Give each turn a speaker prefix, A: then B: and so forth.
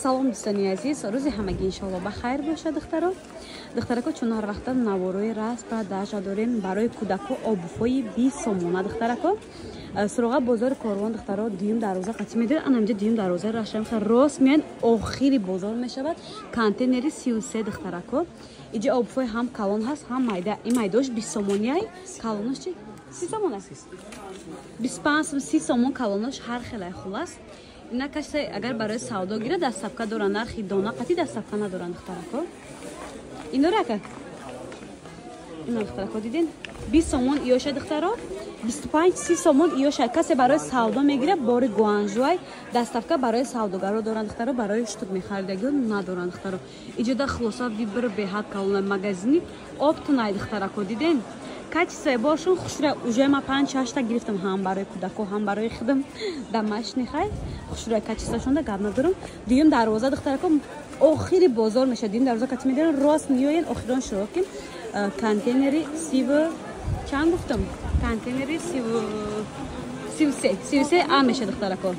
A: Салом, дӯстони азиз, рӯзи ҳамагӣ иншоалло ба хайр бошад, духтаро, духтарако. Чун ҳар вақта наворои распродажа дорем барои кӯдако, обувҳои 20 сомона, духтарако. Суроға бозори Корвон, духтаро, дуюм дарвоза қатӣ медоред. Ана инҷа дуюм дарвозаи рашам рост меян, охири бозор мешавад, контейнери 33, духтарако. Иҷа обувҳои ҳам калон ҳаст, ҳам майда. Ин майдош 20 сомониай, калонош чи 30 сомона, 25 сом, 30 сомон калонош, ҳар хелай. Хулас, ина касе агар барои савдо гирад, доставка доранд, нархи дона қатӣ, доставка надоранд, духтарако. Инора ака, ина, духтарако, дидин, 20 сомон иёша, духтаро, 25, 30 сомон иёша. Касе барои савдо мегирад, бори Гуанжуай, доставка барои савдогаро доранд, духтаро, барои штук мехаридагиё надоранд, духтаро. Иҷода хулоса выбор беҳад калона, магазини оптовый, духтарако, диден, качествои боршон хушра. Уже ма панҷ шашта гирифтам, ҳам барои кӯдако, ҳам барои худам домашний. Хай, хушра качествошонда гап надорам. Дуюм дарвоза, духтарако, охири бозор мешавад. Дуюм дарвоза кати медорам, рост меоян, охирон широки контейнери сиву чанд гуфтам, контейнери 33, 33 а мешавад, духтарако.